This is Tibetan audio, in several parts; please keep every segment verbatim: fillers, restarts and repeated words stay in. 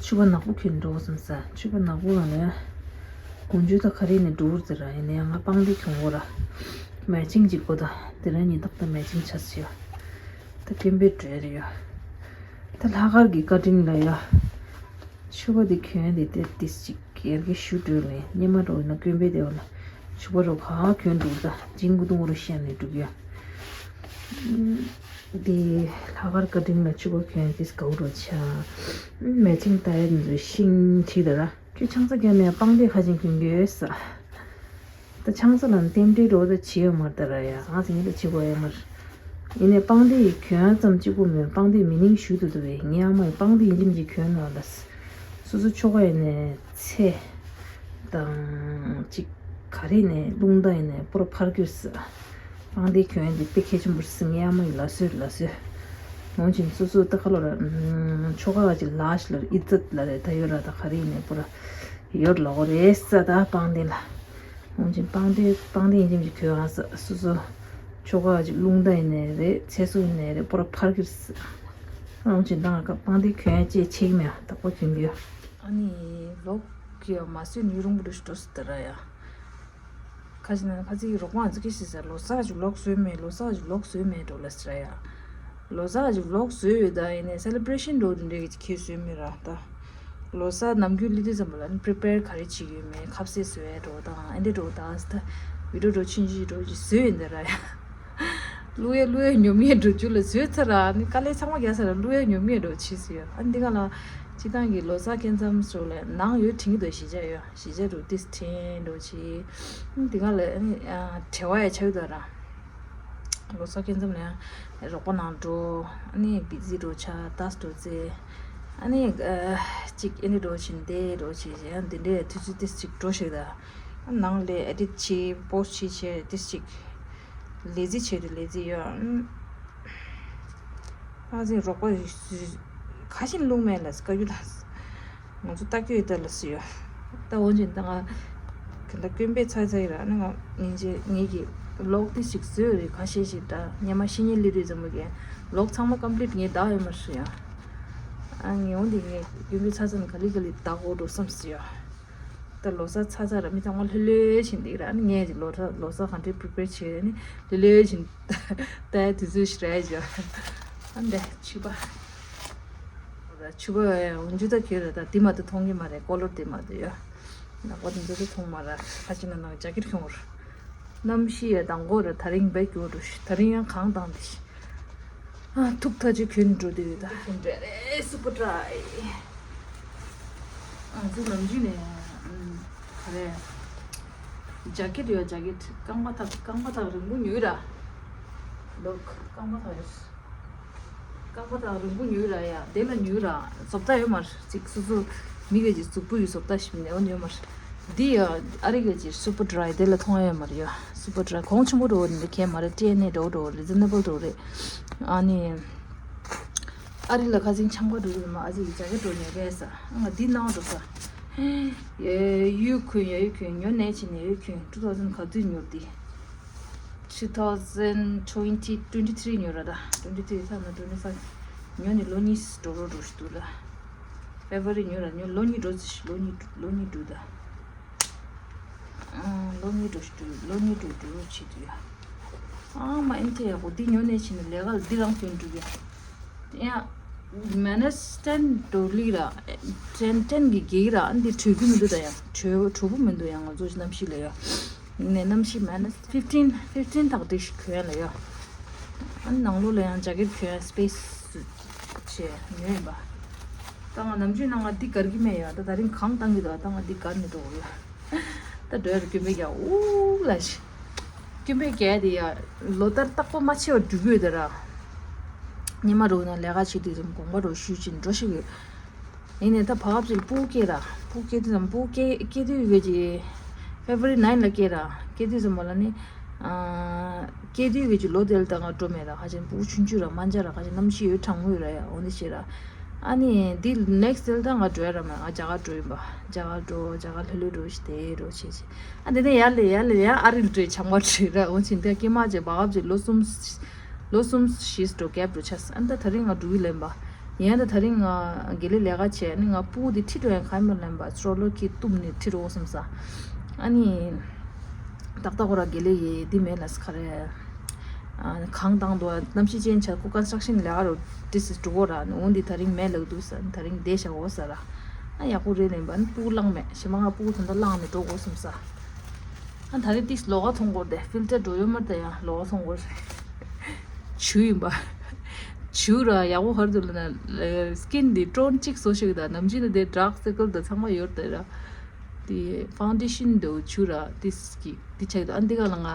ཕྱུ་པ་ནག་པོ་གྱོན་འགྲོ་བསམ་ས། ཕྱུ་པ་ནག་པོ་ལ་ནས་གོང་ཇུས་ད་ག་རེ་ནས་འགྲོ་བར་ཟེར་ར། ཡིན་ནའང་ང་པང་གདན་གྱོན་གོ་ར། མེ་ཅིང་གཅིག་གོ་ད། དེ་རིང་ཉིན་རྟག་ཏུ་མེ་ཅིང་ཆ་ཟེར་ཡོད། ད་སྐྱོན་པའི་གྲོས་རེ་ཡོད། ད་ལྷག་དཀར་གྱི་བཀའ་དྲིན་ལ་ཡ། ཕྱུ་པ་དེ་གྱོན་དེ་དེ་ཏིས་ཅིག་ཡར་གྱི་ཞུ་འགྲོས་ལས་སྙེ་མ་འགྲོ་ན་སྐྱོན་པའི་དེ་བ་ལ། ཕྱུ་པ་རོ་ག་གྱོན་འགྲོ་ད་ཇིང་གུ་དུང་རོ་ཤན་ནས་འགྲུག་ཡ། དེ་ལྷག་དཀར་བཀའ་དྲིན་ལ་ཕྱུ་པ་གྱོན་དེ་གའུ་རོ་ཆ། མེ་ཅིང་ད་ཡ་ཤིང་ཁྲི་ད་ར། ཁྱོད་ཆང་ས་རྒྱ་མེད་པང་གདན་ཁ་ཅིང་གྱོན་གྱི་ཡོད་ས། ད་ཆང་ས་ལ་རྟེན་འབྲེལ་འགྲོ་ད་བྱེད་ཡོད་མར་ད་ར་ཡ། ང་ཚོ་ཉིད་ལ་བྱེད་དགོས་ཡོད་མར། ཡིན་ནའི་པང་གདན་གྱོན་ཙམ་གཅིག་པུ་མེད། པང་གདན་མི་ནིང་ཞུ་ཏུ་དུ་བས་ངའི་ཨ་མ་ཡི་པང་གདན་ཡིན་རིམ་གྱིས་གྱོན་ནོ་ལ། སོ་སོ་ཆོ་ག་ཡིན་ནའི་ཚེ་དང་གཅིག་ག་རེ་ནས་རླུང་རྟ་ཡིན་ནའི་པུ་ར་ཕར་གྱུར་ས། པང་གདན་གྱོན་དེ་དཔེ་གལ་ཆེན་པོ་རེད་ཟེར་ངའི་ཨ་མ་ཡིས་ལ་སོས་ལ་སོས། འོན་ཀྱང་སོ་སོ་ད་ཁ་ལོ་ར་ཆོ་ག་ཅིག་ལ་ཞིག་ལ་ཨི་ཙད་ལ་རེད་ད་ཡོད་ར། ད་ག་རེ་ཡིན་ནའི་པུ་ར་ཡོད་ལོག་རེད་ས། ད་པང་གདན་ལ་འོན་ཀྱང་པང་གདན་པང་གདན་ཡིན་ཀྱང་ཅིག་གྱོན་ཨ་ས། སོ་སོ་ཆོ་ག་ཅིག་རླུང་རྟ་ཡིན་ནའི་རེད། ཚེ་སྲོག་ཡིན་ནའི་རེད། པུ་ར་ཕར་གྱུར་ས། འོན་ཀྱང་ད་ང་པང་གདན་གྱོན་ཅེས་ཆེག་མེད་ད་ཁོ་གྱོན་གྱི་ཡོད། ཨ་ནི་ལོག་གི་མ་སོས་ནུས་རུང་པུ་རུ་ཞིག་འགྲོ་ས་ད་ར་ཡ། ཁ་ཅིག་ན་ཁ་ཅིག་རོགས་པ་ང་ཚོ་སྐད་ཆ་ཟེར། ལོ་གསར་ཅིག་ལོག་བཟོས་མེད། ལོ་གསར་ཅིག་ལོག་བཟོས་མེད་འགྲོ་ལ་ཟེར་ཡ། ལོ་གསར་ཅིག་ལོག་བཟོས་ཡོད་ད། ཡིན་ནའི་སེ་ལེ་བྷ་རེ་ཤན་འགྲོ་དེ་འདྲས་ཀྱི་ཁྱེད་བཟོས་མེད་ར་ད། ལོ་གསར་ནམ་རྒྱུན་སླེབས་དུས་ཙམ་པ་ལ་ནི་པི་རི་པེར་ག་རེ་བྱེད་ཀྱི་ཡོད་མེད། ཁ་ཟས་བཟོ་ཡ་འགྲོ་དང་ཨེ་འདྲས་འགྲོ་ད་ཟེར་ད། བི་ཌིའོ་འགྲོ་ཆུང་ཆུང་འགྲོ་ཅིག་བཟོས་ཡོད་འདི་ར་ཡ། བླུག་ཡ་བླུག་ཡ་ཉོབ་ཡ་འགྲོ་རྒྱུ་ལ་བཟོས་ཚར་ར། ནི་དཀའ་ལས་ཚང་མ་རྒྱག་ཚར་ར། བླུག་ཡ་ཉོབ་ཡ་འགྲོ་བྱེད་ཟེར་ཡ། ཨ་འདི་ག་ལ་སྤྱི་བཏང་གི་ལོ་གསར་སྐབས་མཚམས་སོགས་ལ་ནང་ཡོད་དྲན་གྱི་འདུག་གཞིས་ཆགས་ཡོད། གཞིས་ཆགས་འགྲོ་ཏིས་ཁྲིན་འགྲོ་བྱེད། ཨ་འདི་ག་ལ་ཨ་ནི་བྲེལ་བ་ཡ་ཆགས་ཡོད་ད་ར། ལོ་གསར་སྐབས་མཚམས་ལ་ཡང་རོགས་པ་ནང་འགྲོ། ཨ་ནི་བི་ཛི་འགྲོ་ཆ་ཏཱས་འགྲོ་ཙེ། ཨ་ནི་ཅིག་ཨ་ནི་འགྲོ་བྱེད་འདི་འགྲོ་བྱེད་ཡང་འདི་འདྲའི་དུས་ཚོད་ཏིས་ཅིག་འགྲོ་ཤིག་ད། ནང་ལས་ཨེ་ཌིཊ་བྱེད། པོ་སི་ཊི་བྱེད། བྱེད་དེ་ཅིག་ལས་རྩིས་བྱེད་དེ་ལས་རྩིས་ཡོད། ཨ་ཟིན་རོགས་པ་ཁ་ཤིན་བླུགས་མེད་ལ་བཀའ་རྒྱུ་དང་ང་ཚོ་ལྟ་སྐྱོ་ཡི་ད་ལ་སི་ཡོད། ད་འོན་ཀྱང་ད་ང་ག་ད་སྐྱོན་པས་ཚ་ཚ་ཡི་ར། ནི་ང་ངེད་ཀྱི་ངེད་ཀྱི་ལོག་དེ་ཞིག་བཟོས་རེད། ཁ་ཤས་ཤིག་ད་ཉི་མ་ཤི་ཉེ་ལི་རེད་ཙམ་པ་གི་ལོག་ཚང་མ་ཀམ་པི་ལིཊ་ངས་བདག་ཡོད་མ་རེད་ཡ། ཨ་ངས་འོན་ཏེ་ངས་སྐྱོན་པས་ཚ་ཚ་ནི་ག་ལི་ག་ལི་བདག་འོ་འགྲོ་བསམ་སི་ཡོད། ད་ལོ་གསར་ཚར་ཚར་ར་མི་ཚང་མ་ལྷོད་ལྷོད་བཞིན་འདུག་ར། ནི་ངས་ཀྱི་ལོ་གསར་ལོ་གསར་གང་འདྲའི་པི་རི་པེར་བྱས་ར། ནི་ལྷོད་ལྷོད་བཞིན་ད་དུས་ཚོད་ཞིག་ར་ཡ། ཨ་འདྲ་ཕྱུ་པ་ཕྱུ་པ་འོན་ཇུ་ད་ཁྱོད་ར་ད་དེ་མ་ད་མཐོང་གི་མ་རེད། ཀོ་ལོར་དེ་མ་ད་ཡ། ནག་པ་དེ་ཚོ་ད་མཐོང་མ་ར། ཁ་ཅིག་ན་ནང་ཇ་ཀེཊ་ཁྱོང་ར། གནམ་གཤིས་ཡ་དང་གོ་ར་ད་རིང་བས་སྐྱོ་འགྲོ་ཤི། ད་རིང་ཡང་གང་དང་དེ་ཤི། ཨ་ཐུག་ཐག་ཅིག་གྱོན་འགྲོ་དུས་ད་གྱོན་འདྲ་རེད། སུ་པར་ཌ་རའི། ང་ཚོ་ནམ་རྒྱུན་ནས་ག་རེ་ཇ་ཀེཊ་ཡོད། ཇ་ཀེཊ་རྐང་པ་ཐག་རྐང་པ་ཐག་རིང་པོ་ཉོས་ར། ལོག་རྐང་པ་ཐག་ཡོད། རྐང་པ་ཐག་རིང་པོ་ཉོས་ར་ཡ། དེ་ལ་ཉོས་ར་བཟོ་ལྟ་ཡོད་མ་རེད། ཅིག་སོ་སོ་མི་ག་ཅིག་གཟུགས་པོ་ཡི་བཟོ་ལྟ་ཞིག་ནས་འོ་ཉོས་མ་རེད། འདི་ཡ་ཨ་རི་ག་ཅིག་སུ་པར་ཌ་རའི་དེ་ལ་མཐོང་ཡ་མ་རེད་ཡ། སུ་པར་ཌ་རའི་གོང་ཆེན་པོ་འགྲོ་བ་རེད། འདི་གས་མ་རེད། ཏྲེ་ནས་འགྲོ་འགྲོ་རི་ཛི་ནེ་བལ་འགྲོ་རེད། ཨ་ནི་ཨ་རི་ལ་ཁ་སང་ཆང་པ་འགྲོ་རེད་མ། ཨ་ཅིག་ཇ་ཀེཊ་འགྲོ་ཉོས་རེད་ས། ང་འདི་ནང་འགྲོ་ས། ཡ་ཡུ་གུན་ཡ་ཡུ་གུན་ཉོ་ནས་ཕྱིན་ནས་ཡུ་གུན་two thousand ག་དུས་ཉོ་འདི། Two thousand twenty twenty three ཉོས་ར་ད། twenty three ཚར་ན་twenty five ཉོས་ནས་ལོ་གཉིས་འགྲོ་རོགས་འགྲོ་ཞིག་འདུག་ད། February ཉོས་ར་ཉོས་ལོ་གཉིས་འགྲོ་ཙི་ཞིག་ལོ་གཉིས་ལོ་གཉིས་འགྲོ་ད། ལོ་གཉིས་འགྲོ་ཞིག་འགྲོ་ལོ་གཉིས་འགྲོ་འགྲོ་རོགས་བྱེད་འདུག་ཡ། ཨ་མ་ཨིན་ཐེ་ཡག་པོ་འདི་ཉོས་ནས་ཕྱིན་ནས་ལས་ཀ་ལ་འདི་རང་གྱོན་འགྲོ་གི་ཡ། ཡ། minus ten འགྲོ་ལི་ར། ten ten གི་གེག་ར། ཨ་འདི་དྲོད་རྒྱུ་མི་འདུག་ད་ཡ། དྲོད་དྲོ་པོ་མི་འདུག་ཡ། ང་ཚོ་གནམ་གཤིས་ལ་ཡ། ནས་གནམ་གཤིས་minus fifteen fifteen དག་འགྲིག་ཞིག་གོན་ལ་ཡ། ཨ་ནང་ལོགས་ལ་ཡང་ཇ་ཀེཊ་གྱོན་space བྱས་ཉོས་ཡིན་པ། ད་ང་ནམ་རྒྱུན་ནང་ང་འདི་གར་གི་མེད་ཡ། ད་ད་རིང་གང་བཏང་གི་འདུག་ད་ང་འདི་གར་མི་འདུག་ཡ། ད་འགྲོ་ཡ་ར་གྱོན་པའི་ཀྱང་ཨུ་ལ་ཞིག་གྱོན་པའི་ཀྱང་དེ་ཡ་ལོ་ལྟར་རྟག་པར་མ་ཆེ་བ་འགྲུབ་ཡོད་དེ་ར། ཉི་མ་རུ་ན་ལས་ཀ་བྱེད་དུས་དམ་དགོངས་པ་རུ་ཞུས་ཅིན་འགྲོ་ཞིག་ཡོད། ཡིན་ནའི་ད་བག་ཕྱིར་སྤུ་གུ་སྐྱེས་ར། སྤུ་གུ་སྐྱེས་དུས་ཙམ་སྤུ་གུ་སྐྱེས་སྐྱེས་དུས་ཡོད་ཀྱི། February nine ལ་སྐྱེས་ར། སྐྱེས་དུས་ཙམ་པ་ལ་ནི། སྐྱེས་དུས་ཡོད་ཀྱི་ལོ་དེ་ལ་ད་ང་འགྲོ་མེད་ར། ཧ་ཅང་སྤུ་གུ་ཆུང་ཆུང་ར་མ་འཇའ་ར། ཧ་ཅང་གནམ་གཤིས་ཡོད་གྲང་མོ་ཡོད་ར་ཡ། འོ་འདི་བྱེད་ར། ཨ་ནི་འདི་next day ལ་ད་ང་འགྲོ་ཡ་ར་མ། ང་རྒྱ་གར་འགྲོ་ཡིན་པ། རྒྱ་གར་འགྲོ་རྒྱ་གར་ལྷོད་ལྷོད་འགྲོ་ཞིག་དེ་འགྲོ་བྱེད་བྱེད། ཨ་འདི་ནས་ཡར་ལས་ཡར་ལས་ཡར་ཨ་རི་ལ་འགྲོ་ཆང་བ་འགྲོ་ར། འོ་ཅིན་དེ་སྐྱེས་མ་བྱས་བག་ཕྱིར་ལོ་གསུམ། ལོ་གསུམ་བཞི་འགྲོ་གེབ་འགྲོ་ཆ། ཨ་ད་ད་རིང་ང་འགྲོ་གི་ལེན་པ། ཡིན་ཡང་ད་ད་རིང་ང་དགེ་ལས་ལས་ཀ་བྱས་ནི་ང་སྤུ་གུ་དེ་ཁྲིད་འགྲོ་ཡང་ག་ཡིན་པ་ལབ་པ་སྲོ་ལོ་ཁྱི་གཏུབ་ནས་ཁྲིད་འགྲོ་བསམ་ས། ཨ་ནི། ཏག་ཏག་ཁོ་ར་དགེ་ལས་ཡེ་འདི་མེད་ལ་ས་ག་རེ། ཨ་གང་བཏང་འདུག་གནམ་གཤིས་ཅན་ཆགས་ཁོ་construction ལས་ཀ་རུ་ཏི་སི་འགྲོ་གོ་ར་ནི་འོན་འདི་ད་རིང་མེད་ལབ་འདུག་ས་ད་རིང་བསྡད་བཞག་གོ་ས་ར། ཨ་ཡག་པོ་རེད་ལབ་པ་ནི་སྤུ་གུ་བླངས་མེད་ཞེ་མ་ང་སྤུ་གུ་ད་ལྟ་བླངས་ནས་འགྲོ་དགོས་བསམ་ས། ཨ་ད་རེས་ཏིས་ལོགས་ཀ་མཐོང་གོ་རེད་དེ་ཕིལ་ཊར་འགྲོ་ཡོད་མ་རེད་ད་ཡང་ལོགས་ཀ་མཐོང་གོ་རེད། ཇུ་ཡིན་པ། ཇུ་ར་ཡག་པོ་ཧར་དུ་ལ་ན་སི་ཀིན་འདི་ཊོན་གཅིག་བཟོ་ཤིག་ད་ནམ་རྒྱུན་ན་དེ་ཌརྐ་སར་ཀལ་ད་ཚང་མ་ཡོད་རེད་ད་ར། དེ་ཕའུན་ཌེ་ཤན་འདུག་ཇུ་ར་ཏིས་ཀྱི་དེ་ཆགས་འདུག་ཨ་འདི་ག་ལ་ང་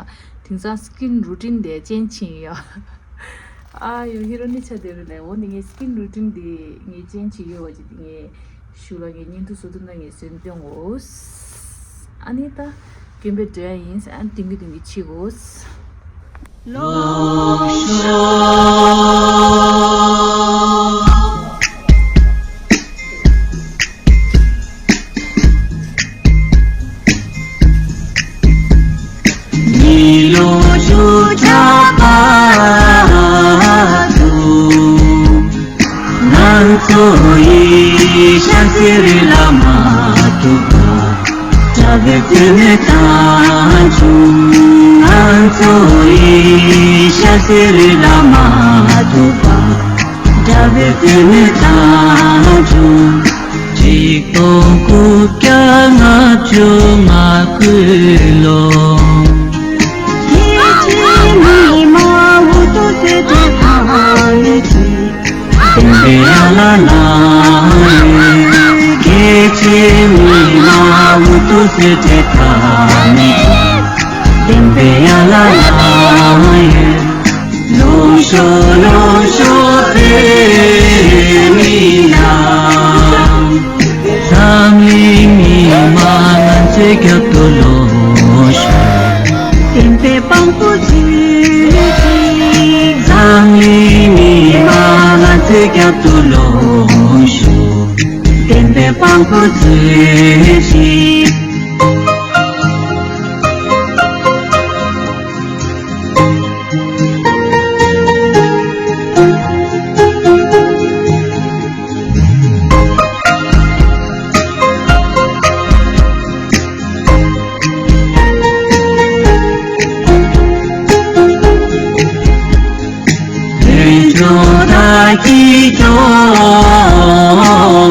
དེང་སང་སི་ཀིན་རུ་ཊིན་དེ་ཅན་ཆིན་ཡ། ཨ་ཡོ་ཧི་རོ་ནི་ཆ་དེ་རུ་ལས་འོ་འདི་ངའི་སི་ཀིན་རུ་ཊིན་དེ་ངའི་ཅན་ཆིན་ཡོད་བ་ཅི་དེ་ངའི་ཞུ་ལ་ངའི་བརྙན་ཐུང་བཟོ་དུས་ན་ངའི་སེམས་སྟོན་འོ། ཨ་ནི་ད་རྒན་པའི་འདྲ་ཡིན་ཨ་ནི་དེང་གི་དེང་གི་ཆི་འོ། ལོ་ཤོ། ཉི་ལོ་བཅུ་ཕྲག་པ་དུ། ང་ཚོ་ཡི་ཤ་ཟེར་ལ་མ་ཐུག་པ། དགྲ་བོའི་བུད་མེད་དང་བྱུང་། ང་ཚོ་ཡི་ཤ་ཟེར་ལ་མ་ཐུག་པ། དགྲ་བོའི་བུད་མེད་དང་བྱུང་། ཆིག་སྟོང་དགུ་བརྒྱ་ལྔ་བཅུ་ང་དགུའི་ལོ། སྐད་ཆའི་མི་མ་འུ་ཐུག་ཟེར་དེ་ཁ་ནས་ཅི། བདེན་པའི་ཡ་ལ་ལ། སྐད་ཆའི་མི་མ་འུ་ཐུག་ཟེར་དེ་ཁ་ནས་ཅི། བདེན་པའི་ཡ་ལ་ལ། ལོ་ཤོ་ལོ་ཤོ་བོད་མི་ལ། འཛམ་གླིང་མི་མང་ང་ཚོའི་རྒྱབ་ཏུ་ལོ་ཤོ། བདེན་པའི་དཔང་པོ་བྱེད་ཅིག་འཛམ་གླིང་མི་མང་ང་ཚོའི་རྒྱབ་ཏུ་ལོ་ཤོ། བདེན་པའི་དཔང་པོ་བྱེད་ཅིག་དོན་གྲུབ་བདག་གིས་སྐྱོང་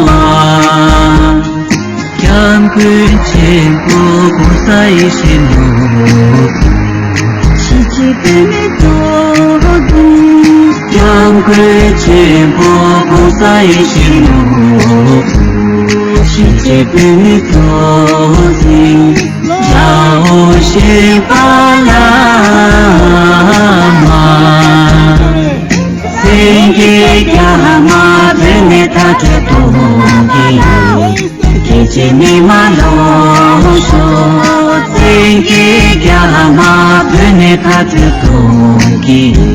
བ། སྐྱབས་མགོན་ཆེན་པོ་༸གོང་ས་ཡིད་བཞིན་ནོར་བུ། གཞིས་བྱེས་བོད་མི་ཚོགས་འཛིན། སྐྱབས་མགོན་ཆེན་པོ་༸གོང་ས་ཡིད་བཞིན་ནོར་བུ། གཞིས་བྱེས་བོད་མི་ཚོགས་འཛིན། དགྲ་བོ་གཞན་པ་བླ་མ། སེང་གེ་རྒྱ་མ་བོད་ནས་མཐའ་སྐྲོད་གཏོང་གི། རྒྱལ་གཅེས་མི་མང་ལོ་ཤོ། སེང་གེ་རྒྱ་མ་བོད་ནས་མཐའ་སྐྲོད་གཏོང་གི།